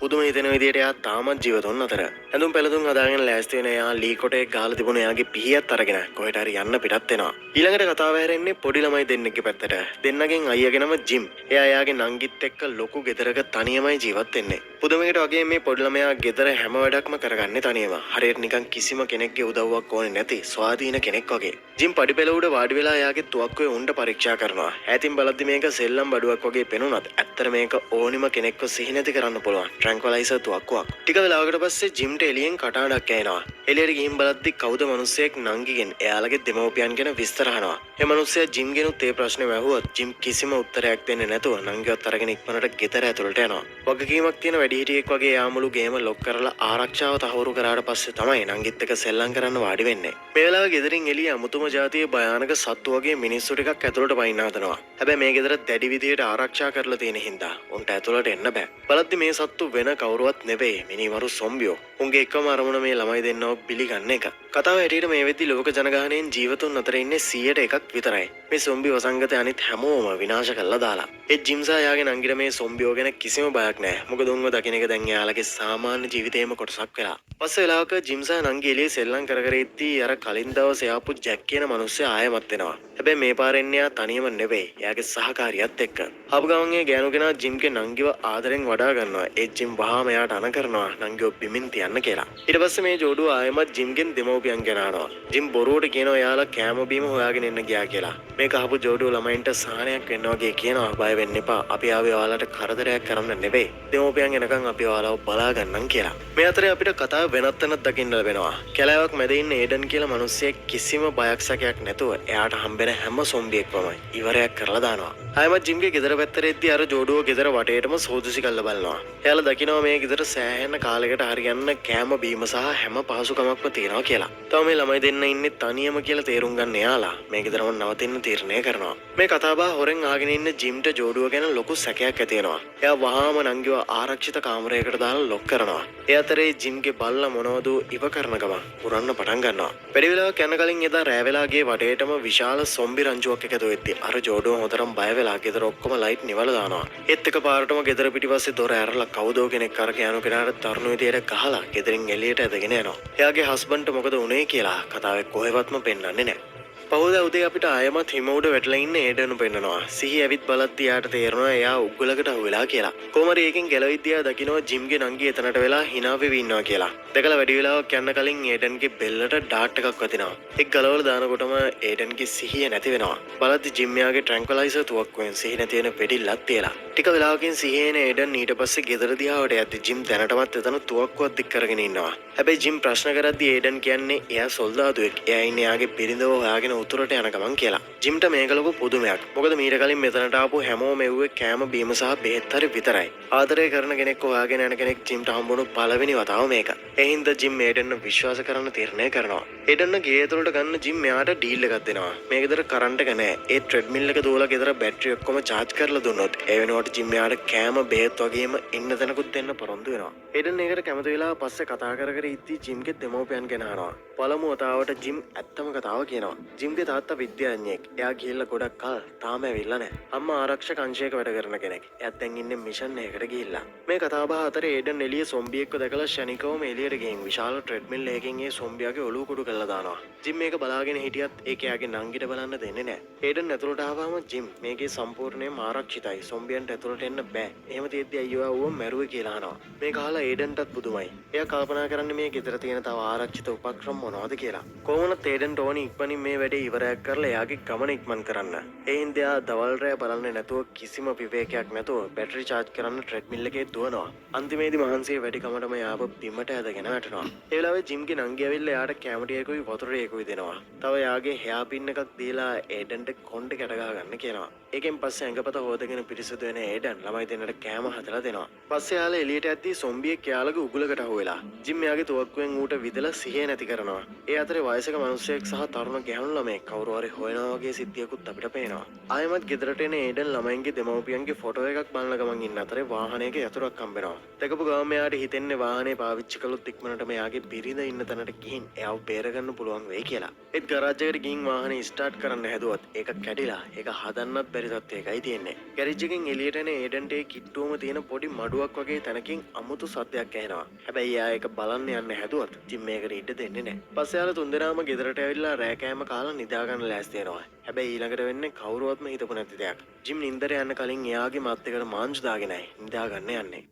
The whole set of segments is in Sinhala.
පුදුම හිතෙන විදියට එයා තාමත් ජීවතුන් අතර. ඇඳුම් පැළඳුම් හදාගෙන ලෑස්ති වෙන එයා ලී කොටේ ගහලා තිබුණ එයාගේ පිහියත් අරගෙන කොහෙට හරි යන්න පිටත් වෙනවා. ඊළඟට කතාව හැරෙන්නේ පොඩි ළමයි දෙන්නෙක්ගේ පැත්තට. දෙන්නගෙන් අයියාගේ නම ජිම්. එයා එයාගේ නංගිත් එක්ක ලොකු ගෙදරක තනියමයි ජීවත් වෙන්නේ. පුදුමයකට වගේ මේ පොඩි ළමයා ගෙදර හැම වැඩක්ම කරගන්නේ තනියම. හරියට නිකන් කිසිම කෙනෙක්ගේ උදව්වක් ඕනේ නැති ස්වාධීන කෙනෙක් වගේ. ජිම් පඩිපෙළ උඩ වාඩි වෙලා එයාගේ තුවක්කුවේ උණ්ඩ පරීක්ෂා කරනවා. ඈතින් බලද්දි මේක සෙල්ලම් බඩුවක් වගේ පෙනුනත් ඇත්තට මේක ඕනිම කෙනෙක්ව සිහි නැති කරන්න පුළුවන් ට්‍රැන්ක්වලයිසර් තුවක්කුවක්. ටික වෙලාවකට පස්සේ ජිම්ට එළියෙන් කටහඬක් ඇහෙනවා. එළියට ගිහින් බලද්දි කවුද මිනිස්සෙක් නංගිගෙන් එයාලගේ දෙමව්පියන් ගැන විස්තර අහනවා. ඒ මිනිස්සයා ජිම්ගෙනුත් ඒ ප්‍රශ්නේ ඇහුවොත් ජිම් කිසිම උත්තරයක් දෙන්නේ නැතුව නංගිවත් අරගෙන ඉක්මනට ගෙදර ඇතුළට යනවා. වගකීමක් තියෙන වැඩිහිටියෙක් වගේ එයා මුළු ගේම ලොක් කරලා ආරක්ෂාව තහවුරු කරාට පස්සේ තමයි නංගිත් එක්ක සෙල්ලම් කරන්න වාඩි වෙන්නේ. මේ වෙලාවේ ගෙදරින් එළිය අමුතුම ජාතියේ භයානක සත්තු වගේ මිනිස්සු ටිකක් ඇතුළට පයින්න හදනවා. හැබැයි මේ ගෙදර දැඩි විදියට ආරක්ෂා කරලා තියෙන හින්දා උන්ට ඇතුළට එන්න බෑ. බලද්දි මේ සත්තු වෙන කවුරුවත් නෙවෙයි, මිනිමරු සොම්බියෝ. උන්ගේ එකම අරමුණ මේ ළමයි දෙන්නව බිලිගන්න එක. කතාව හැටියට මේ වෙද්දි ලෝක ජනගහනයෙන් ජීවතුන් අතර ඉන්නේ 100ට 1ක් විතරයි. මේ සොම්බි වසංගතය අනිත් හැමෝම විනාශ කරලා දාලා. ඒත් ජිම් සහ එයාගේ නංගිට මේ සොම්බියෝ ගැන කිසිම බයක් නෑ. මොකද උන්ව දකින එක දැන් එයාලගේ සාමාන්‍ය ජීවිතේම කොටසක් වෙලා. පස්සේ වෙලාවක ජිම් සහ නංගි එළියේ සෙල්ලම් කර කර ඉද්දී අර කලින් දවසේ ආපු ජැක් කියන මිනිස්සයා ආයෙමත් එනවා. හැබැයි මේ පාර එන්නේ එයා තනියම නෙවෙයි, එයාගේ සහකාරියත් එක්ක. ආපු ගමන් ඒ ගෑනු කෙනා ජිම්ගේ නංගිව ආදරෙන් වඩා ගන්නවා. ඒත් ජිම් වහාම එයාට අණ කරනවා නංගිව බිමින් තියන්න කියලා. ඊට පස්සේ මේ ජෝඩුව ආයෙමත් ජිම්ගෙන් දෙමව්පියන් ගැන අහනවා. ජිම් බොරුවට කියනවා එයාලා කෑම බීම හොයාගෙන එන්න ගියා කියලා. මේක අහපු ජෝඩුව ළමයින්ට සහනයක් වෙන්න වගේ කියනවා, බය වෙන්න එපා, අපි ආවේ ඔයාලට කරදරයක් කරන්න නෙවෙයි. දෙමව්පියන් එනකන් අපි ඔයාලව බලා ගන්නම් කියලා. මේ අතරේ අපිට කතාව වෙනත් තැනක් දකින්න ලැබෙනවා. කැලෑවක් මැද ඉන්න ඒඩන් කියලා මිනිස්සෙක් කිසිම බයක් සැකයක් නැතුව එයාට හම්බෙන හැම සොම්බියෙක්වම ඉවරයක් කරලා දානවා. ආයෙමත් ජිම්ගේ ගෙදර පැත්තට එද්දි අර ජෝඩුව ගෙදර වටේටම සෝදිසි කරලා බලනවා. එයාලා දකිනවා මේ ගෙදර සෑහෙන කාලයකට හරියන්න කෑම බීම සහ හැම පහසුකමක්ම තියෙනවා කියලා. තව මේ ළමයි දෙන්න ඉන්නේ තනියම කියලා තේරුම් ගන්න එයාලා මේ ගෙදරම නවතින්න තීරණය කරනවා. මේ කතාබහ හොරෙන් අහගෙන ඉන්න ජිම්ට ජෝඩුව ගැන ලොකු සැකයක් ඇති වෙනවා. එයා වහාම නංගිව ආරක්ෂිත කාමරයකට දාලා ලොක් කරනවා. ඒ අතරේ ජිම්ගේ බල්ලා මොනවද ඉව කරන ගමන් පුරන්න පටන් ගන්නවා. වැඩි වෙලාවක් යන කලින් එදා රෑ වෙලා ගේ වටේටම විශාල සොම්බි රංචුවක් එකතු වෙද්දි අර ජෝඩුව හොඳටම බය වෙලා ගෙදර ඔක්කොම ලයිට් නිවලා දානවා. ඒත් එක පාරටම ගෙදර පිටිපස්සේ දොර ඇරලා කවුදෝ කෙනෙක් අර ගෑනු කෙනාට දරුණු විදියට ගහලා ගෙදරින් එළියට ඇදගෙන යනවා. එයාගේ හස්බන්ඩ්ට මොකද වුනේ කියලා කතාවේ කොහෙවත්ම පෙන්වන්නේ නැහැ. පහුවදා උදේ අපිට ආයෙමත් හිම උඩ වැටලා ඉන්න ඒඩන් පෙන්නනවා. සිහි ඇවිත් බලද්දි එයාට තේරෙනවා එයා උග්ගලකට අහු වෙලා කියලා. කොහොම හරි ඒකෙන් ගැලවෙද්දි එයා දකිනවා ජිම්ගේ නංගි එතනට වෙලා හිනා වෙවි ඉන්නවා කියලා. දැකලා වැඩි වෙලාවක් යන්න කලින් ඒඩන්ගේ බෙල්ලට ඩාට් එකක් වදිනවා. එක් ගලවලා දානකොටම ඒඩන්ගේ සිහිය නැති වෙනවා. බලද්දි ජිම් එයාගේ ට්‍රැන්ක්වලයිසර් තුවක්කුවෙන් සිහි නැති වෙන වෙඩිල්ලක් තියලා. ටික වෙලාවකින් සිහිය එන ඒඩන් ඊට පස්සේ ගෙදර දිහාවට යද්දි ජිම් දැනටමත් එතන තුවක්කුවක් දික් කරගෙන ඉන්නවා. හැබැයි ජිම් ප්‍රශ්න කරද්දි ඒඩන් කියන්නේ එයා සොල්දාදුවෙක්. එයා ඉන්නේ එයාගේ බිරිඳව හොයාගෙන උතුරට යන ගමන් කියලා. ජිම්ට මේක ලොකු පුදුමයක්. මොකද මීට කලින් මෙතනට ආපු හැමෝම එව්වේ කෑම බීම සහ බෙහෙත් හරි විතරයි. ආදරය කරන කෙනෙක් හොයාගෙන යන කෙනෙක් ජිම්ට හම්බුණු පළවෙනි වතාව මේක. ඒ හින්දා ජිම් ඒඩන්ව විශ්වාස කරන්න තීරණය කරනවා. ඒඩන්ව ගේ ඇතුළට ගන්න ජිම් මෙයාට ඩීල් එකක් දෙනවා. මේ ගෙදර කරන්ට් එක නෑ. ඒ ට්‍රෙඩ්මිල් එක දුවලා ගෙදර බැටරි ඔක්කොම චාර්ජ් කරලා දුන්නොත් ඒ වෙනුවට ජිම් එයාට කෑම බෙහෙත් වගේම ඉන්න තැනකුත් දෙන්න පොරොන්දු වෙනවා. ඒඩන් ඒකට කැමති වෙලා පස්සේ කතා කර කර ඉද්දි ජිම්ගේ දෙමව්පියන් ගැන අහනවා. පළමු වතාවට ජිම් ඇත්තම කතාව කියනවා. ජිම්ගේ තාත්තා විද්‍යාඥයෙක්. එයා ගිහිල්ලා ගොඩක් කල් තාම ඇවිල්ලා නැහැ. අම්මා ආරක්ෂක අංශයක වැඩ කරන කෙනෙක්. එයාත් දැන් ඉන්නේ මිෂන් එකකට ගිහිල්ලා. මේ කතාබහ අතරේ ඒඩන් එළිය සොම්බියෙක්ව දැකලා ෂණිකවම එළියට ගිහින් විශාල ට්‍රෙඩ්මිල් එකකින් ඒ සොම්බියාගේ ඔලුව කුඩු කරලා දානවා. ජිම් මේක බලාගෙන හිටියත් ඒක එයාගේ නංගිට බලන්න දෙන්නේ නැහැ. ඒඩන් ඇතුළට ආවම ජිම් මේකේ සම්පූර්ණයෙන්ම ආරක්ෂිතයි. සොම්බියන්ට ඇතුළට එන්න බෑ. එහෙම තියෙද්දි අයියෝ ඌව මැරුවේ කියලා අහනවා. මේක අහලා ඒඩන්ටත් පුදුමයි. එයා කල්පනා කරන්නේ මේ ගෙදර තියෙන තව ආරක්ෂිත උපක්‍රම මොනවද කියලා. කොහොම වුණත් ඒඩන්ට ඕනි ඉක්මනින් මේ වැඩේ ඉවරයක් කරලා එයාගේ ගමන ඉක්මන් කරන්න. ඒ හින්දා එයා දවල් රෑ බලන්නේ නැතුව, කිසිම විවේකයක් නැතුව බැටරි චාර්ජ් කරන්න ට්‍රෙඩ්මිල් එකේ දුවනවා. අන්තිමේදී මහන්සිය වැඩි කමටම එයාව බිමට ඇදගෙන වැටෙනවා. ඒ වෙලාවේ ජිම්ගේ නංගි ඇවිල්ලා එයාට කැම ටිකකුයි වතුර ටිකකුයි දෙනවා. තව එයාගේ හෙයා පින් එකක් දීලා ඒඩන්ට කොණ්ඩේ කැට ගහ ගන්න කියනවා. ඒකෙන් පස්සේ ඇඟපත හෝදගෙන පිරිසිදු වෙන ඒඩන් ළමයි දෙන්නට කෑම හදලා දෙනවා. පස්සේ එයාලා එළියට යද්දී සොම්බියෙක් එයාලගේ උගුලකට අහුවෙලා. ජිම් එයාගේ තුවක්කුවෙන් ඌට විදලා සිහිය නැති කරනවා. ඒ අතරේ වයසක මිනිස්සෙක් සහ තරුණ ගැහැණු ළමයෙක් මේ කවුරු හරි හොයනවා වගේ සිද්ධියකුත් අපිට පේනවා. ආයෙමත් ගෙදරට එන ඒඩන් ළමයින්ගේ දෙමව්පියන්ගේ ෆොටෝ එකක් බලන ගමන් ඉන්න අතරේ වාහනයක යතුරක් හම්බ වෙනවා. දැකපු ගමන් මෙයාට හිතෙන්නේ වාහනේ පාවිච්චි කළොත් ඉක්මනට මෙයාගේ බිරිඳ ඉන්න තැනට ගිහින් එයාව බේරගන්න පුළුවන් වෙයි කියලා. ඒත් ගරාජ් එකට ගිහින් වාහනේ ස්ටාර්ට් කරන්න හැදුවත් ඒක කැඩිලා ඒක හදන්නත් බැරි තත්ත්වයකයි තියෙන්නේ. ගැරේජ් එකෙන් එළියට එන ඒඩන්ට ඒ කිට්ටුවම තියෙන පොඩි මඩුවක් වගේ තැනකින් අමුතු සද්දයක් ඇහෙනවා. හැබැයි එයා ඒක බලන්න යන්න හැදුවත් ජිම් මේකට ඉඩ දෙන්නේ නැහැ. පස්සේ යාළුවා තුන්දෙනාම ගෙදරට ඇවිල්ලා රෑ කෑම කාලා නිදා ගන්න ලෑස්ති වෙනවා. හැබැයි ඊළඟට වෙන්නේ කවුරුවත්ම හිතපු නැති දෙයක්. ජිම් නින්දට යන්න කලින් එයාගේ මත් එකට මාංචු දාගෙනයි නිදා ගන්න යන්නේ.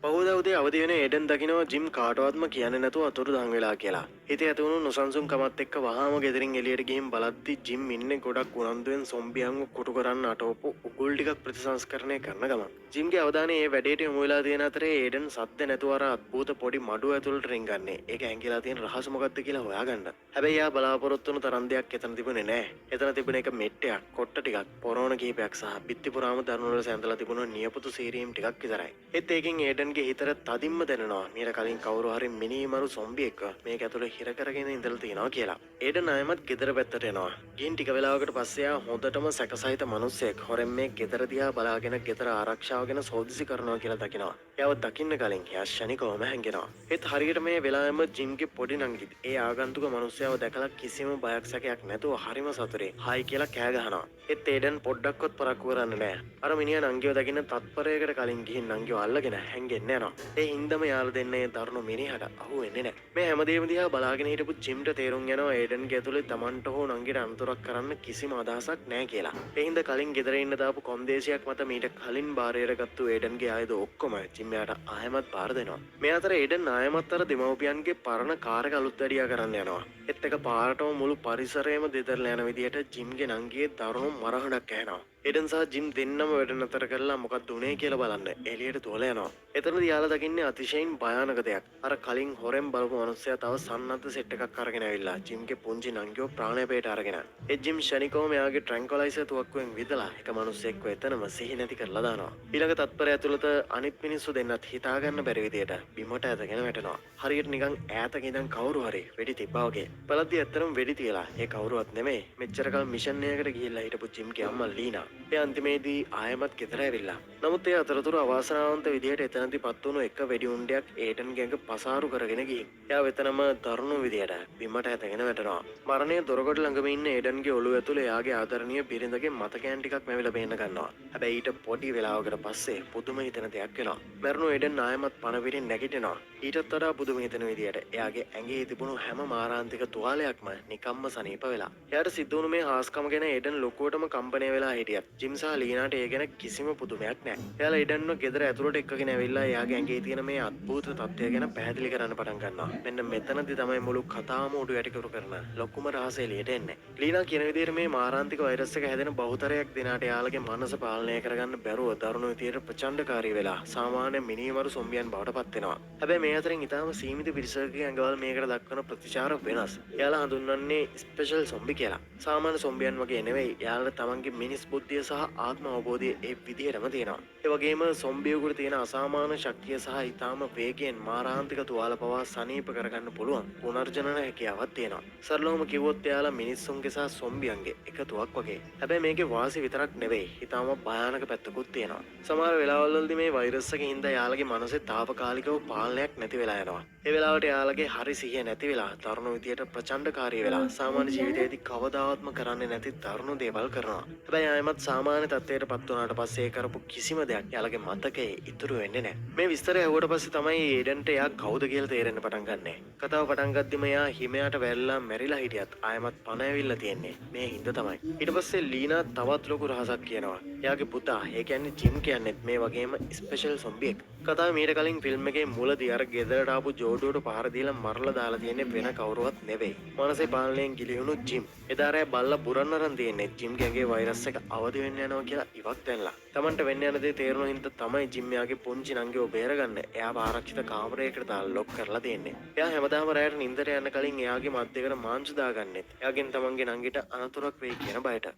පහුවදා උදේ අවදි වෙන ඒඩන් දකිනවා ජිම් කාටවත්ම කියන්නේ නැතුව අතුරුදහන් වෙලා කියලා. හිතේ ඇති වුණු නොසන්සුන්කමත් එක්ක වහාම ගෙදරින් එළියට ගිහින් බලද්දි ජිම් ඉන්නේ ගොඩක් උනන්දුවෙන් සොම්බියන්ව කොටු කරන්න අටවපු උගුල් ටිකක් ප්‍රතිසංස්කරණය කරන ගමන්. ජිම්ගේ අවධානය ඒ වැඩේට යොමු වෙලා තියෙන අතරේ ඒඩන් සද්ද නැතුව අර අద్භූත පොඩි මඩුව ඇතුළට රින්ගන්නේ. ඒක ඇඟිලා තියෙන රහස මොකක්ද කියලා හොයාගන්න. හැබැයි එයා බලාපොරොත්තු වුණු තරම් දෙයක් එතන තිබුණේ නෑ. එතන තිබුණ එක මෙට්ටයක්, කොට්ට ටිකක්, පොරෝණ කිහිපයක් සහ බිත්ති පුරාම දරුණු ලෙස ඇඳලා තිබුණු නියපොතු සීරීම් ටිකක් විතරයි. ඒත් ඒකෙන් ඒඩන්ගේ හිතට තදින්ම දැනෙනවා මීට කලින් කවුරු හරි මිනීමරු සොම්බියෙක්ව මේක ඇතුළේ හිර කරගෙන ඉඳලා තියෙනවා කියලා. ඒඩන් ආයෙමත් ගෙදර පැත්තට එනවා. ගිහින් ටික වෙලාවකට පස්සේ එයා හොඳටම සැකසහිත මිනිස්සෙක් හොරෙන් මේ ගෙදර දිහා බලාගෙන ගෙදර ආරක්ෂාව ගැන සෝදිසි කරනවා කියලා දකිනවා. එයාව දකින්න කලින් එයා ෂණිකවම හැංගෙනවා. ඒත් හරියට මේ වෙලාවෙම ජිම්ගේ පොඩි නංගිත් ඒ ආගන්තුක මිනිස්සයාව දැකලා කිසිම බයක් සැකයක් නැතුව හරිම සතුටේ හායි කියලා කෑ ගහනවා. ඒත් ඒඩන් පොඩ්ඩක්වත් පරක්කු කරන්නේ නෑ. අර මිනිහා නංගිව දකින්න තත්පරයකට කලින් ගිහින් නංගිව අල්ලගෙන හැංගෙන්න යනවා. ඒ හින්දාම යාළු දෙන්න ඒ දරුණු මිනිහට අහු වෙන්නේ නෑ. මේ හැමදේම දිහා බලාගෙන හිටපු ජිම්ට තේරුම් යනවා ඒඩන්ගේ ඇතුලේ තමන්ට හෝ නංගිට අනතුරක් කරන්න කිසිම අදහසක් නෑ කියලා. ඒ හින්දා කලින් ගෙදර ඉන්න දාපු කොන්දේසියක් මත මීට කලින් බාරයට ගත්තු ඒඩන්ගේ ආයුධ ඔක්කොම ජිම් එයාට ආයෙමත් බාර දෙනවා. මේ අතර ඒඩන් ආයෙමත් අර දෙමව්පියන්ගේ පරණ කාර් එක අලුත් වැඩියා කරන්න යනවා. ඒත් එක පාරටම මුළු පරිසරයම දෙදරලා යන විදිහට ජිම්ගේ නංගිගේ දරුණු මරහඬක් ඇහෙනවා. ඒඩන් සහ ජිම් දෙන්නම වැඩ නතර කරලා මොකක්ද උනේ කියලා බලන්න එළියට දුවලා යනවා. එතනදී යාලා දකින්නේ අතිශයින් භයානක දෙයක්. අර කලින් හොරෙන් බලපු මනුස්සයා තව සන්නද්ධ සෙට් එකක් අරගෙන ඇවිල්ලා ජිම්ගේ පුංචි නංගිව ප්‍රාණයපයට අරගෙන. ඒ ජිම් ෂණිකවම එයාගේ ට්‍රැන්ක්වලයිසර් තුවක්කුවෙන් විදලා එක මනුස්සයෙක්ව එතනම සිහි නැති කරලා දානවා. ඊළඟ තත්පරය ඇතුළත අනිත් මිනිස්සු දෙන්නත් හිතා ගන්න බැරි විදියට බිමට ඇදගෙන වැටෙනවා. හරියට නිකන් ඈතක ඉඳන් කවුරු හරි වෙඩි තිබ්බා වගේ. බලද්දි ඇත්තටම වෙඩි තියලා ඒ කවුරුවත් නෙමෙයි මෙච්චර කල් මිෂන් එකකට ගිහිල්ලා හිටපු ජිම්ගේ අම්මා ලීනා. ඒ අන්තිමේදී ආයෙමත් ගෙදර ඇවිල්ලා. නමුත් ඒ අතරතුර අවාසනාවන්ත විදිහට එතනදී පත් වුණු එක වෙඩි උණ්ඩයක් ඒඩන්ගේ ඇඟ පසාරු කරගෙන ගිහින් එයා එතනම දරුණු විදිහට බිමට ඇදගෙන වැටෙනවා. මරණය දොරකඩ ළඟම ඉන්න ඒඩන්ගේ ඔළුව ඇතුලේ එයාගේ ආදරණීය බිරිඳගේ මතකයන් ටිකක් මැවිලා පේන්න ගන්නවා. හැබැයි ඊට පොඩි වෙලාවකට පස්සේ පුදුම හිතෙන දෙයක් වෙනවා. මැරුණු ඒඩන් ආයෙමත් පණ පිටින් නැගිටිනවා. ඊටත් වඩා පුදුම හිතෙන විදිහට එයාගේ ඇඟේ තිබුණු හැම මාරාන්තික තුවාලයක්ම නිකම්ම සනීප වෙලා. එයාට සිද්ධ වුණු මේ හාස්කම ගැන ඒඩන් ලොකුවටම කම්පණය වෙලා හිටියත් ජිම් සහ ලීනාට ඒ ගැන කිසිම පුදුමයක් නෑ. එයාලා ඒඩන්ව ගෙදර ඇතුළට එක්කගෙන ඇවිල්ලා එයාගේ ඇඟේ තියෙන මේ අద్භූත තත්ත්වය ගැන පැහැදිලි කරන්න පටන් ගන්නවා. මෙන්න මෙතනදී තමයි මුළු කතාවම උඩු යටිකුරු කරන ලොකුම රහස එළියට එන්නේ. ලීනා කියන විදිහට මේ මාරාන්තික වෛරස් එක හැදෙන බහුතරයක් දෙනාට එයාලගේ මනස පාලනය කරගන්න බැරුව දරුණු විදියට ප්‍රචණ්ඩකාරී වෙලා සාමාන්‍ය මිනීමරු සොම්බියන් බවට පත් වෙනවා. හැබැයි මේ අතරින් ඉතාම සීමිත පිරිසකගේ ඇඟවල මේකට දක්වන ප්‍රතිචාර වෙනස්. එයාලා හඳුන්වන්නේ ස්පෙෂල් සොම්බි කියලා. සාමාන්‍ය සොම්බියන් වගේ නෙවෙයි. එයාලට තමන්ගේ මිනිස් බුද්ධිය සහ ආත්ම අවබෝධය ඒ විදිහටම තියෙනවා. ඒ වගේම සොම්බියෙකුට තියෙන අසාමාන්‍ය ශක්තිය සහ ඉතාම වේගයෙන් මාරාන්තික තුවාල පවා සනීප කරගන්න පුළුවන් පුනර්ජනන හැකියාවක් තියෙනවා. සරලවම කිව්වොත් එයාලා මිනිස්සුන්ගේ සහ සොම්බියන්ගේ එකතුවක් වගේ. හැබැයි මේකේ වාසි විතරක් නෙවෙයි, ඉතාම භයානක පැත්තකුත් තියෙනවා. සමහර වෙලාවල් වලදී මේ වෛරස් එක හින්දා එයාලගේ මනසේ තාවකාලිකව පාලනයක් නැති වෙලා යනවා. ඒ වෙලාවට එයාලගේ හරි සිහිය නැති වෙලා දරුණු විදියට ප්‍රචණ්ඩකාරී වෙලා සාමාන්‍ය ජීවිතයේදී කවදාවත්ම කරන්නේ නැති දරුණු දේවල් කරනවා. හැබැයි ආයෙමත් සාමාන්‍ය තත්ත්වයට පත් වුණාට පස්සේ ඒ කරපු කිසිම දෙයක් එයාලගේ මතකයේ ඉතුරු වෙන්නේ නැහැ. මේ විස්තරය ඇහුවට පස්සේ තමයි ඒඩන්ට එයා කවුද කියලා තේරෙන්න පටන් ගන්නෙ. කතාව පටන් ගද්දිම එයා හිමයට වැල්ලා මැරිලා හිටියත් ආයෙමත් පණ ඇවිල්ලා තියෙන්නේ මේ හින්දා තමයි. ඊට පස්සේ ලීනා තවත් ලොකු රහසක් කියනවා. එයාගේ පුතා, ඒ කියන්නේ ජිම් කියන්නේත් මේ වගේම ස්පෙෂල් සොම්බියෙක්. කතාව මීට කලින් ෆිල්ම් එකේ මුලදී අර ගෙදරට ආපු ජෝඩුවට පහර දීලා මරලා දාලා තියෙන්නේ වෙන කවුරුවත් නෙවෙයි. මනසේ පාලනයෙන් ගිලිහුණු ජිම්. එදා රෑ බල්ලා බුරන්න අරන් තියෙන්නේ ජිම් ගැඟේ වෛරස් එක අවදි වෙන්න යනවා කියලා ඉවක් දැන්ලා. තමන්ට වෙන්න යන දේ තේරුණු හින්දා තමයි ජිම් එයාගේ පුංචි නංගිව බේරගන්න එයාව ආරක්ෂිත කාමරයකට දාලා ලොක් කරලා තියෙන්නේ. එයා හැමදාම රෑට නින්දට යන්න කලින් එයාගේ මත් දෙකට මාංශ දාගන්නෙත් එයාගෙන් තමන්ගේ නංගිට අනතුරක් වෙයි කියන බයට.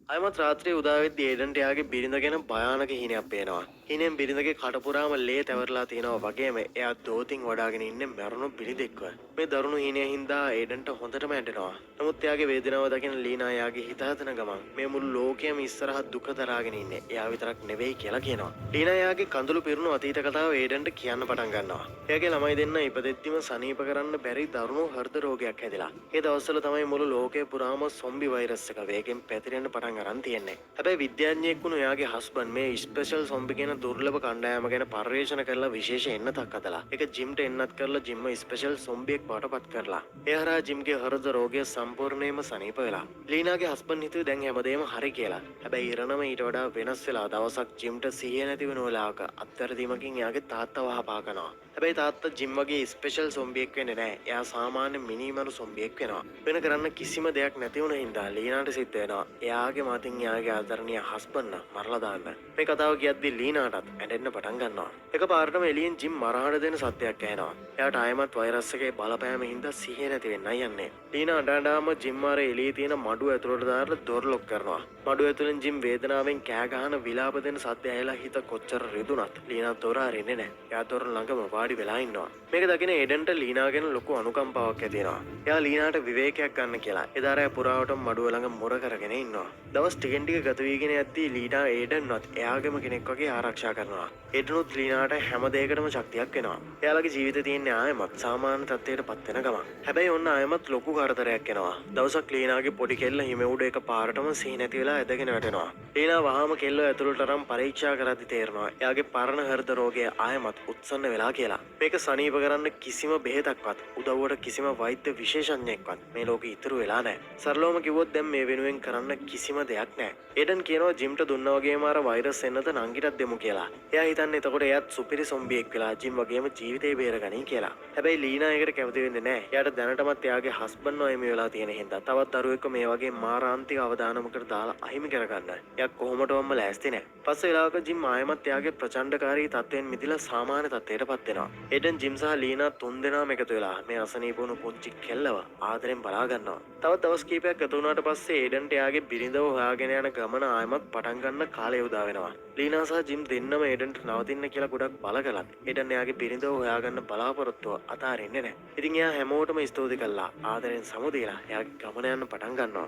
ආයමත් රාත්‍රියේ උදා වෙද්දී ඒඩන්ට එයාගේ බිරිඳ ගැන භයානක හීනයක් පේනවා. හීනෙන් බිරිඳගේ කට පුරාම ලේ තැවරලා තියෙනවා වගේම එයා දෝතින් වඩාගෙන ඉන්නේ මැරුණු බිරිඳෙක්ව. මේ දරුණු හීනය හින්දා ඒඩන්ට හොඳටම ඇඬෙනවා. නමුත් එයාගේ වේදනාව දකින ලීනා එයාගේ හිත හදන ගමන් මේ මුළු ලෝකයම ඉස්සරහ දුක දරාගෙන ඉන්නේ එයා විතරක් නෙවෙයි කියලා කියනවා. ලීනා එයාගේ කඳුළු පිරුණු අතීත කතාව ඒඩන්ට කියන්න පටන් ගන්නවා. එයාගේ ළමයි දෙන්න ඉපදෙද්දිම සනීප කරන්න බැරි දරුණු හෘද රෝගයක් හැදිලා. ඒ දවස්වල තමයි මුළු ලෝකය පුරාම සොම්බි වෛරස් එක වේගෙන් පැතිරෙන්න පටන් අරන් තියෙන්නේ. හැබැයි විද්‍යාඥයෙක් වුණු එයාගේ හස්බන්ඩ් මේ ස්පෙෂල් සොම්බි කියන දුර්ලභ කණ්ඩායම ගැන පර්යේෂණ කරලා විශේෂ එන්නතක් හදලා ඒක ජිම්ට එන්නත් කරලා ජිම්ම ස්පෙෂල් සොම්බියෙක් බවට පත් කරලා. ඒ හරහා ජිම්ගේ හෘද රෝගය සම්පූර්ණයෙන්ම සනීප වෙලා. ලීනාගේ හස්බන්ඩ් හිතුවේ දැන් හැමදේම හරි කියලා. හැබැයි ඉරණම ඊට වඩා වෙනස් වෙලා දවසක් ජිම්ට සිහිය නැති වෙන වෙලාවක අත්වැරදීමකින් එයාගේ තාත්තා වහපා කනවා. හැබැයි තාත්තා ජිම් වගේ ස්පෙෂල් සොම්බියෙක් වෙන්නේ නැහැ. එයා සාමාන්‍ය මිනීමරු සොම්බියෙක් වෙනවා. වෙන කරන්න කිසිම දෙයක් නැති වුණ හින්දා ලීනාට සිද්ධ වෙනවා එයාගේ මතින් එයාගේ ආදරණීය හස්බන්ඩ් මරලා දාන්න. මේ කතාව කියද්දි ලීනාටත් ඇඬෙන්න පටන් ගන්නවා. එකපාරටම එළියෙන් ජිම් මරහඬ දෙන සද්දයක් ඇහෙනවා. එයාට ආයෙමත් වෛරස් එකේ බලපෑම හින්දා සිහිය නැති වෙන්නයි යන්නේ. ලීනා අඬ අඬාම ජිම් අර එළියේ තියෙන මඩුව ඇතුළට දාලා දොර ලොක් කරනවා. මඩුව ඇතුලෙන් ජිම් වේදනාවෙන් කෑ ගහන විලාප දෙන සද්ද ඇහිලා හිත කොච්චර රිදුනත් ලීනා දොර අරින්නේ නැහැ. එයා දොර ළඟම වාඩි වෙලා ඉන්නවා. මේක දකින එඩන්ට ලීනා ගැන ලොකු අනුකම්පාවක් ඇති වෙනවා. එයා ලීනාට විවේකයක් ගන්න කියලා එදා රෑ පුරාවටම මඩුව ළඟ මුර කරගෙන ඉන්නවා. දවස් ටිකෙන් ටික ගත වීගෙන යද්දී ලීනා ඒඩන්වත් එයාගේම කෙනෙක් වගේ ආරක්ෂා කරනවා. ඒඩනුත් ලීනාට හැම දෙයකටම ශක්තියක් වෙනවා. එයාලගේ ජීවිතේ තියෙන ආයෙමත් සාමාන්‍ය තත්ත්වයට පත් වෙන ගමන්. හැබැයි ඔන්න ආයෙමත් ලොකු කරදරයක් එනවා. දවසක් ලීනාගේ පොඩි කෙල්ල හිම උඩ එක පාරටම සිහි නැති වෙලා ඇදගෙන වැටෙනවා. ලීනා වහාම කෙල්ලව ඇතුළට අරන් පරීක්ෂා කරද්දි තේරෙනවා එයාගේ පරණ හෘද රෝගය ආයෙමත් උත්සන්න වෙලා කියලා. මේක සනීප කරන්න කිසිම බෙහෙතක්වත් උදව්වට කිසිම වෛද්‍ය විශේෂඥයෙක්වත් මේ ලෝකෙ ඉතුරු වෙලා නැහැ. සරලවම කිව්වොත් දැන් මේ වෙනුවෙන් කරන්න කිසිම දෙයක් නැහැ. ඒඩන් කියනවා ජිම්ට දුන්නා වගේම අර වෛරස් එන්නත නංගිටත් දෙමු කියලා. එයා හිතන්නේ එතකොට එයාත් සුපිරි සොම්බියෙක් වෙලා ජිම් වගේම ජීවිතේ බේරගනී කියලා. හැබැයි ලීනා ඒකට කැමති වෙන්නේ නැහැ. එයාට දැනටමත් එයාගේ හස්බන්ඩ්ව අහිමි වෙලා තියෙන හින්දා තවත් දරුවෙක්ව මේ වගේ මාරාන්තික අවදානමකට දාලා අහිමි කරගන්න එයා කොහොමටවත්ම ලෑස්ති නැහැ. පස්සේ වෙලාවක ජිම් ආයෙමත් එයාගේ ප්‍රචණ්ඩකාරී තත්ත්වයෙන් මිදලා සාමාන්‍ය තත්ත්වයට පත් වෙනවා. ඒඩන් ජිම් සහ ලීනා තුන්දෙනාම එකතු වෙලා මේ අසනීප වුණු පුංචි කෙල්ලව ආදරෙන් බලා ගන්නවා. තවත් දවස් කීපයක් ගත වුණාට පස්සේ ඒඩන්ට එයාගේ බිරිඳව හොයාගෙන යන ගමන ආයෙමත් පටන් ගන්න කාලය උදා වෙනවා. ලීනා සහ ජිම් දෙන්නම ඒඩන්ට නවතින්න කියලා ගොඩක් බල කළත් ඒඩන් එයාගේ බිරිඳව හොයාගන්න බලාපොරොත්තුව අතාරින්නේ නැහැ. ඉතින් එයා හැමෝටම ස්තුති කළා. ආදරෙන් සමු දීලා එයාගේ ගමන යන්න පටන් ගන්නවා.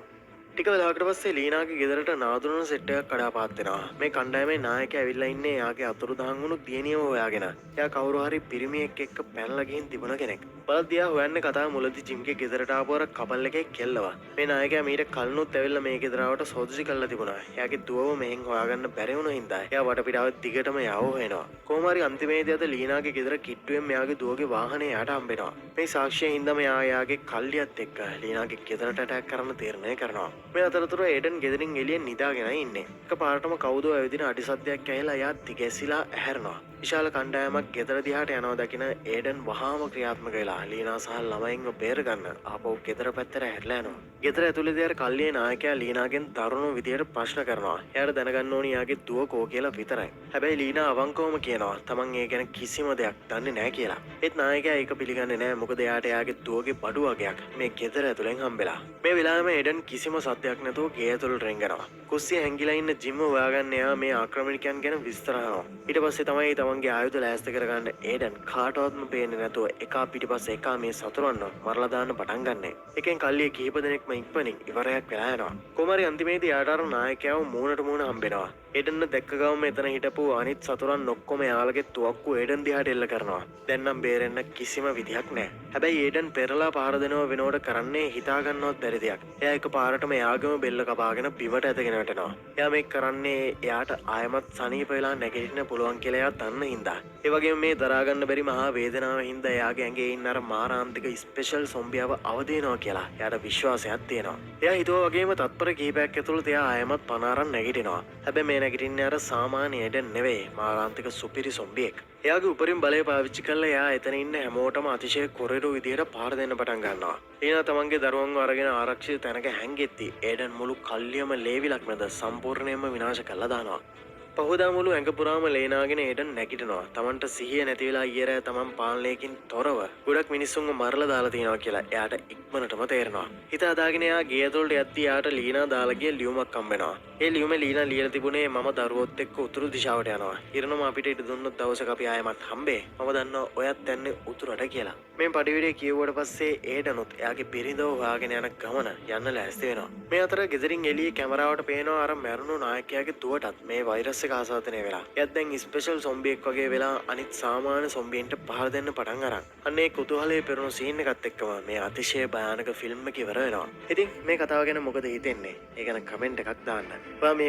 ටික වෙලාවකට පස්සේ ලීනාගේ ගෙදරට නාදුනන සෙට් එකක් කඩාපාත් වෙනවා. මේ කණ්ඩායමේ නායකයා ඇවිල්ලා ඉන්නේ එයාගේ අතුරුදහන් වුණු දියණියව හොයාගෙන. එයා කවුරු හරි පිරිමියෙක් එක්ක පැනලා ගිහින් තිබුණ කෙනෙක්. බලද්දී එයා හොයන්නේ කතාව මුලදී ජිම්ගේ ගෙදරට ආපු අර කපල් එකේ කෙල්ලව. මේ නායකයා මීට කලිනුත් ඇවිල්ලා මේ ගෙදර ආවට සෝදිසි කරලා තිබුණා. එයාගේ දුවව මෙහෙන් හොයාගන්න බැරි වුණ හින්දා එයා වටපිටාව දිගටම එයාව හොයනවා. කොහොම හරි අන්තිමේදී අද ලීනාගේ ගෙදර කිට්ටුවෙන් මෙයාගේ දුවගේ වාහනේ එයාට හම්බෙනවා. මේ සාක්ෂිය හින්දාම එයා එයාගේ කල්ලියත් එක්ක ලීනාගේ ගෙදරට ඇටැක් කරන්න තීරණය කරනවා. මේ අතරතුර ඒඩන් ගෙදරින් එළියෙන් නිදාගෙන ඉන්නේ. එකපාරටම කවුදෝ ඇවිදින අඩි සද්දයක් ඇහිලා එයා තිගැසිලා ඇහැරෙනවා. විශාල කණ්ඩායමක් ගෙදර දිහාට යනවා දකින ඒඩන් වහාම ක්‍රියාත්මක වෙලා ලීනා සහ ළමයින්ව බේරගන්න ආපහු ගෙදර පැත්තට හැරිලා යනවා. ගෙදර ඇතුළේදී අර කල්ලියේ නායකයා ලීනාගෙන් දරුණු විදියට ප්‍රශ්න කරනවා. එයාට දැනගන්න ඕනි එයාගේ දුව කෝ කියලා විතරයි. හැබැයි ලීනා අවංකවම කියනවා තමන් ඒ ගැන කිසිම දෙයක් දන්නේ නැහැ කියලා. ඒත් නායකයා ඒක පිළිගන්නේ නැහැ. මොකද එයාට එයාගේ දුවගේ බඩු වගයක් මේ ගෙදර ඇතුලෙන් හම්බෙලා. මේ වෙලාවෙම ඒඩන් කිසිම සද්දයක් නැතුව ගේ ඇතුළට රිංගනවා. කුස්සිය හැංගිලා ඉන්න ජිම්ව හොයාගන්න එයා මේ ආක්‍රමණිකයන් ගැන විස්තර අහනවා. ඊට පස්සේ තමයි තමන්ගේ ආයුධ ලෑස්ති කරගන්න ඒඩන් කාටවත්ම පේන්නේ නැතුව එකා පිටිපස්සේ එකා මේ සතුරන්ව මරලා දාන්න පටන් ගන්නෙ. එකෙන් කල්ලිය කිහිප දෙනෙක්ම ඉක්මනින් ඉවරයක් වෙලා යනවා. කොහොම හරි අන්තිමේදී එයාට අර නායකයාව මූණට මූණ හම්බෙනවා. ඒඩන්ව දැක්ක ගමන් එතන හිටපු අනිත් සතුරන් ඔක්කොම එයාලගේ තුවක්කු ඒඩන් දිහාට එල්ල කරනවා. දැන් නම් බේරෙන්න කිසිම විදිහක් නැහැ. හැබැයි ඒඩන් පෙරලා පහර දෙනව වෙනකොට කරන්නේ හිතා ගන්නවත් බැරි දෙයක්. එයා එකපාරටම එයාගේම බෙල්ල කපාගෙන බිමට ඇදගෙන වැටෙනවා. එයා මේක කරන්නේ එයාට ආයෙමත් සනීප වෙලා නැගිටින්න පුළුවන් කියලා එයා දන්න හින්දා. ඒ වගේම මේ දරා ගන්න බැරි මහා වේදනාව හින්දා එයාගේ ඇඟේ ඉන්න අර මාරාන්තික ස්පෙෂල් සොම්බියව අවදි වෙනවා කියලා එයාට විශ්වාසයක් තියෙනවා. එයා හිතුවා වගේම තත්පර කිහිපයක් ඇතුළත එයා ආයෙමත් පණ අරන් නැගිටිනවා. හැබැයි මේ නැගිටින්නේ අර සාමාන්‍ය එඩන් නෙවෙයි, මාරාන්තික සුපිරි සොම්බියෙක්. එයාගේ උපරිම බලය පාවිච්චි කරලා එයා එතන ඉන්න හැමෝටම අතිශය කොරෙරු විදියට පහර දෙන්න පටන් ගන්නවා. ලීනා තමන්ගේ දරුවන්ව අරගෙන ආරක්ෂිත තැනක හැංගෙද්දි ඒඩන් මුළු කල්ලියම ලේවිලක් මැද සම්පූර්ණයෙන්ම විනාශ කරලා දානවා. පහුදා මුළු ඇඟ පුරාම ලේ නාගෙන ඒඩන් නැගිටිනවා. තමන්ට සිහිය නැති වෙලා ඊයේ රෑ තමන් පාලනයකින් තොරව ගොඩක් මිනිස්සුන්ව මරලා දාලා තියෙනවා කියලා එයාට ඉක්මනටම තේරෙනවා. හිත හදාගෙන එයා ගේ ඇතුළට යද්දී එයාට ලීනා දාලා ගිය ලියුමක් හම්බ වෙනවා. ඒ ලියුමේ ලීනා ලියලා තිබුණේ මම දරුවොත් එක්ක උතුරු දිශාවට යනවා. ඉරණම අපිට ඉඩ දුන්නොත් දවසක අපි ආයෙමත් හම්බේ. මම දන්නවා ඔයත් යන්නේ උතුරට කියලා. මේ පණිවිඩය කියවුවට පස්සේ ඒඩනුත් එයාගේ බිරිඳව හොයාගෙන යන ගමන යන්න ලෑස්ති වෙනවා. මේ අතර ගෙදරින් එළියේ කැමරාවට පේනවා අර මැරුණු නායකයාගේ දුවටත් මේ වෛරස් එක ආසාදනය වෙලා. එයත් දැන් ස්පෙෂල් සොම්බියෙක් වගේ වෙලා අනිත් සාමාන්‍ය සොම්බීන්ට පහර දෙන්න පටන් අරන්. අන්න ඒ කුතුහලයේ පෙරුණු සීන් එකත් එක්කම මේ අතිශය භයානක ෆිල්ම් එක ඉවර වෙනවා. ඉතින් මේ කතාව ගැන මොකද හිතෙන්නේ? ඒ ගැන කමෙන්ට් එකක් දාන්න. ඔයා මේ